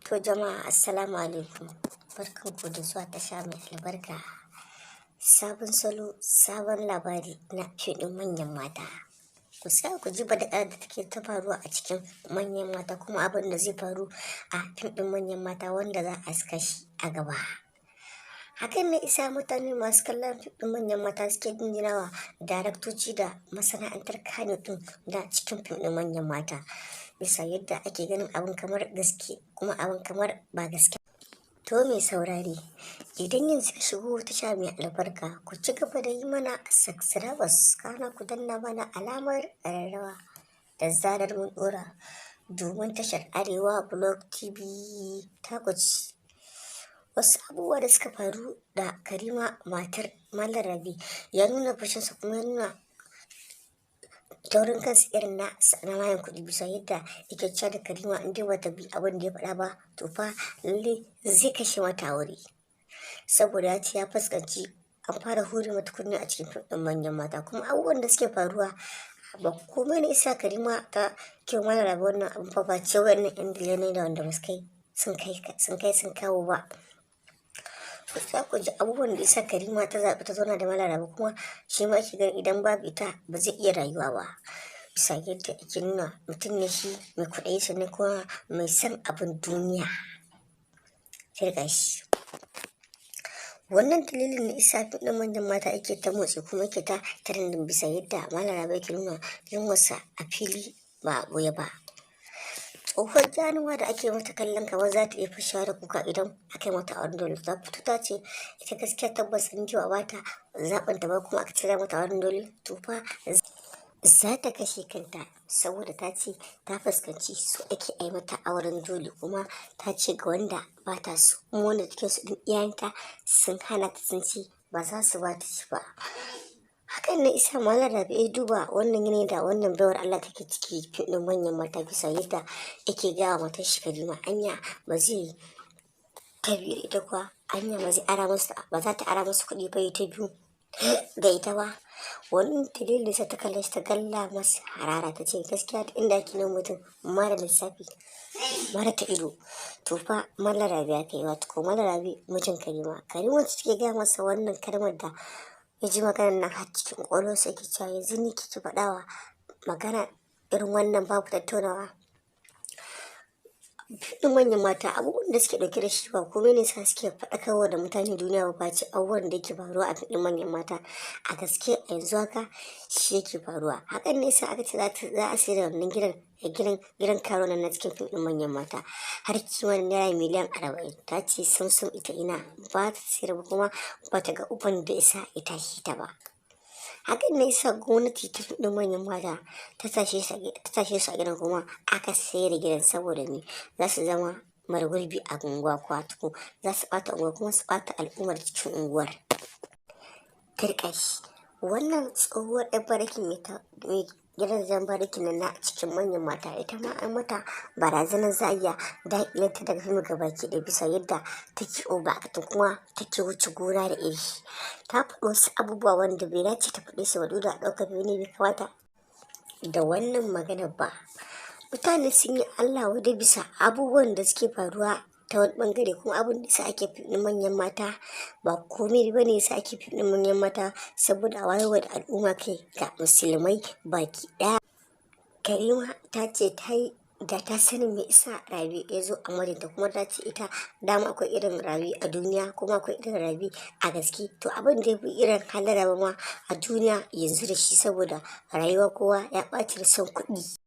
To jama'a, assalamu alaikum. Barkanku da zuwa tasha mai albarka. Sabon salo, sabon labari na fim ɗin Manyan Mata. Ku sa ku ji badakalar da take ta faruwa a cikin Manyan Mata, kuma abin da zai faru a fim ɗin Manyan Mata wanda za a saka shi a gaba. Hakan ne isa mutane masu kallon fim ɗin Manyan Mata suke jinjinawa daraktoci da masana'antar Kano ɗin da cikin fim ɗin Manyan Mata, bisa yadda ake ganin abin kamar gaske kuma abin kamar ba gaske. To mai saurare, idan yanzu ka shigo tasha mai albarka, ku ci gaba da yi mana subscribers, kana ku danna mana alamar ƙararrawa da zarar mun ɗora, domin tashar Arewa Blog TV ta ci. Wasu abubuwa da suka faru da Karima matar Malam Rabi ya nuna fushinsa, kuma ya nuna taurin kansa irin na mayan kuɗi, bisa yadda yake cewa da Karima in dai bata bi abin da ya faɗa ba, to fa lalle zai kashe mata aure. Saboda ya ce ya fuskanci an fara hure mata kunne a cikin fim ɗin Manyan Mata, kuma abubuwan da suke faruwa ba komai ne isa Karima ta ke Malam Rabi wannan abin fa face wayannan 'yan dalilai da wanda ba su kai sun kai sun kai sun kawo ba. Za ku ji abubuwan da isa Karima ta zaɓi ta zauna da Malam Rabi, kuma shi ma ake ganin idan babu ita ba zai iya rayuwa ba. Bisa yadda ake nuna mutum ne shi mai kwaɗayi, sannan kuma mai son abin duniya. Sai shi. Wannan dalilin ne isa fim ɗin Manyan Mata ake ta motsi kuma yake ta trending, bisa yadda Malam Rabi yake nuna yunwarsa a fili ba a ɓoye ba. Tsohuwar jaruma da ake mata kallon kamar za ta iya fashewa da kuka idan aka yi mata auren dole, ta fito ta ce ita gaskiya tabbas in ji ba bata zaɓin ta ba kuma aka cire mata auren dole, to fa za ta kashe kanta, saboda ta ce ta fuskanci so ake ai mata auren dole, kuma ta ce ga wanda ba ta so, kuma wanda take so din iyayenta sun hana ta, sun ce ba za su ba ta shi ba. Hakan ne isa Malam Rabi ya duba wannan yanayi da wannan baiwar Allah take ciki fim ɗin Manyan Mata, bisa yadda yake gaya wa matar shi Karima anya ba zai ta biyu ita kuwa, anya ba zai ara masa, ba za ta ara masa kuɗi ba ta biyu da ita ba. Wannan dalilin sa ta kalle shi ta galla masa harara, ta ce gaskiya inda ake nan mutum mara lissafi, mara ta ido, to fa Malam Rabi ya kai. Wato ko Malam Rabi mijin Karima, Karima wacce take gaya masa wannan kalmar da ya ji maganar nan har cikin ƙwaƙwalwarsa, yake cewa yanzu ni kike faɗawa magana irin wannan babu tattaunawa. Fim Manyan Mata, abubuwan da suke ɗauke da shi ba komai ne sa suke faɗakarwa da mutane duniya ba face abubuwan da yake faruwa a fim Manyan Mata a gaske a yanzu haka shi yake faruwa. Hakan ne sa aka ce za a sayar da wannan gidan gidan karo na cikin fim ɗin Manyan Mata har kimanin naira miliyan 40. Ta ce sam sam, ita ina ba ta sayar ba, kuma ba ta ga uban da isa ya tashi ta ba. Hakan ne yasa gwamnati ta fim ɗin Manyan Mata ta tashe su a gidan, kuma aka sayar da gidan, saboda me za su zama mara gurbi a unguwa, ko za su ɓata unguwa kuma su ɓata al'ummar cikin unguwar. Turƙashi wannan tsohuwar ɗan barikin mai gidan zan barikin nan na cikin Manyan Mata, ita ma an mata barazanar za a iya daƙile ta daga fim gabaki ɗaya, bisa yadda take overacting kuma take wuce gona da iri. Ta faɗi wasu abubuwa wanda bai dace ta faɗe su ba, duk da ɗaukar fim ne bai kamata da wannan maganar ba. Mutane sun yi Allah wadai bisa abubuwan da suke faruwa ta wani ɓangare, kuma abin da sa ake fim ɗin Manyan Mata ba komai ba ne sa ake fim ɗin Manyan Mata saboda a wayarwa da al'umma kai ga musulmai baki ɗaya. Karima ta ce ta yi da ta sanin me isa Rabi ya zo a mijinta, kuma ta ce ita dama akwai irin Rabi a duniya, kuma akwai irin Rabi a gaske. To abin da ya fi irin halin Rabi ma a duniya yanzu da shi, saboda rayuwa kowa ya ɓaci da son kuɗi.